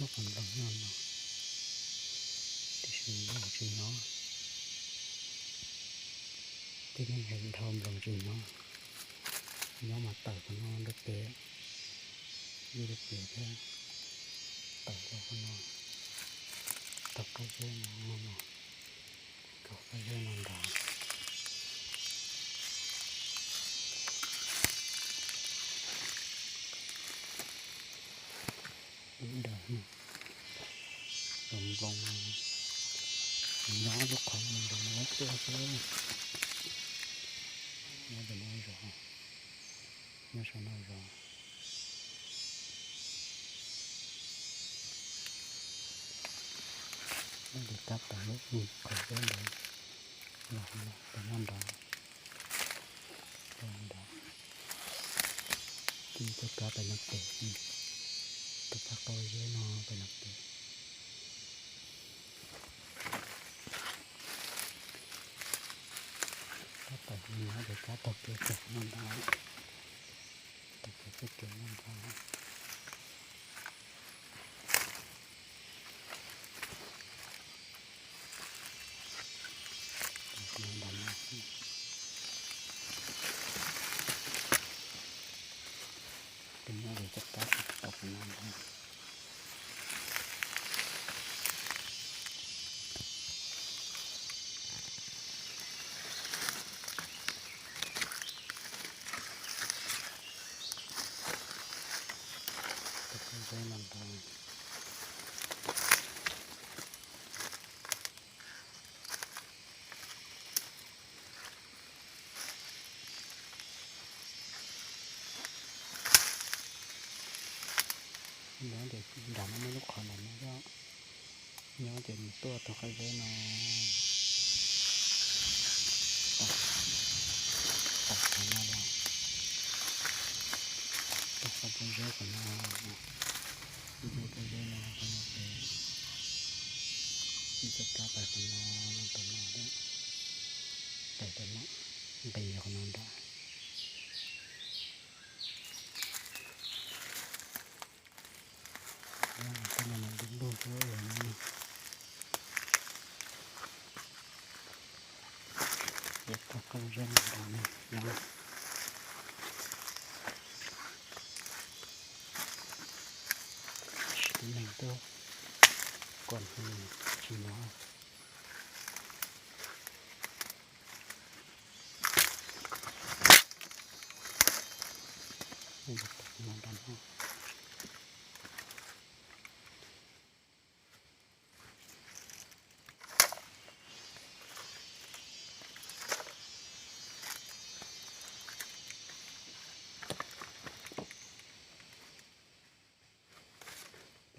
Qhov nploos nyob no, tiam sis nploos tsis nyob, tej neeg hais dhau nploos tsis nyob, nyob mas tawm qhov no nruab pem, nruab pem thiab, tawm rau qhov no, tau qab zeb no, tau qab zeb no nrad. Ib daim no, tus nploos nyob lub qhov no, nploos no tuaj xwb, nyob tus no zov, nyob saum no zov. Nyob li tab tom lub qhov zeb ntawd los pem no nrad, pem no nrad, ib tug kab pem no pem, tus kab qab zeb no pem no pem. Tab tom nyob tus kab taug kev pem no ntag, taug kev pem no ntag. Tus nyob li cov kab tsis tau pem no ntag. Tus kab zeb no ntag. Nyob ces nram no muaj lub qhov nram no, nyob ces nws tuaj tau qab zeb no, tau qhov no los, tau qhov pob zeb qhov no, ib tug pob zeb no qhov no ces ib tug kab pais qhov no, no tom no thiab, pais tom no, nqis qhov no nrad. Tej no mas dub lug xwb no. Ces tau qab zeb no nrad no, tab sis tib neeg tuaj kom tsis nyob.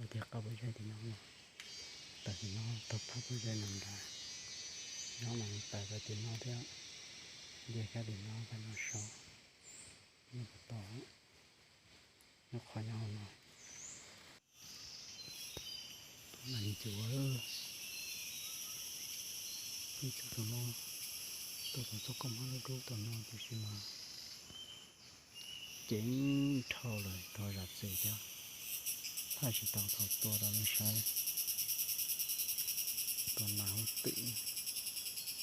Los tias qab pob zeb tim no, tawm tim no tau phab pob zeb no nrad, nyob mas tawm rau tim no thiab, nce kiag tim no pem no saud, nyob puas tau, nyob qhov nyob hauv no. Tus no, tus no, tus txoj koj mob dub dub tom no tiam sis mas ceev dhau lawm, thov zam txim thiab, thaij tsis tau thaum tua rau nej saib. Tus nas huab twm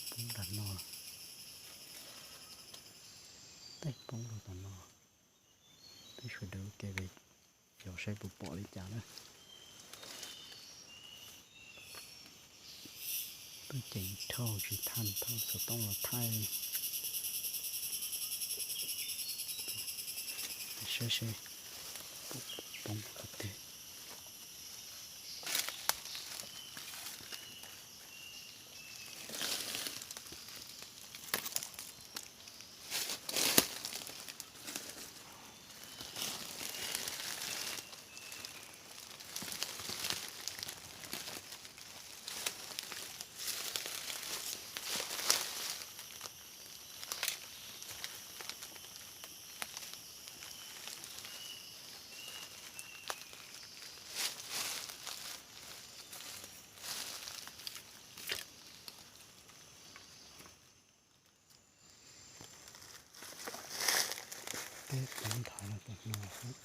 poob nram no, tej poob rau tom no, peb sawv daws ua ke es xyov saib puas pom li cas na. Tuaj ceev dhau tsis thaij, thauj xov tooj los thaij, saib seb poob qhov twg. Peb poob nthav los tom no xwb.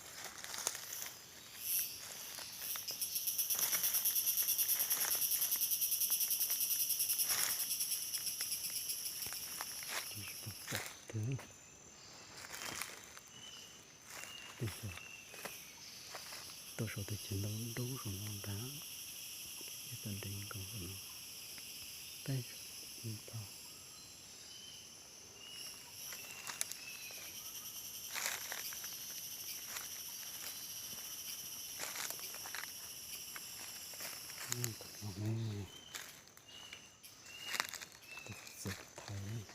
Tuaj saum tus txiv ntau dub saum no ntag, ib tag nrho nkaus saum no, peb tau. Tus no ne, tus txiv thaiv.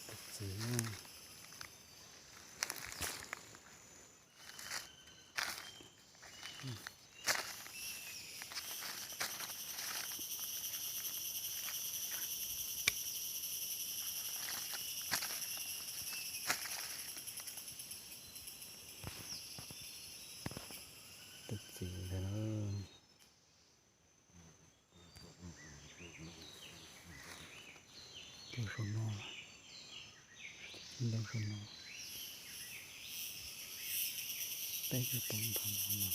Tus txiv. Tus txiv ntag lauj. Tuaj saum no, ntau saum no, peb tug tau ntau no.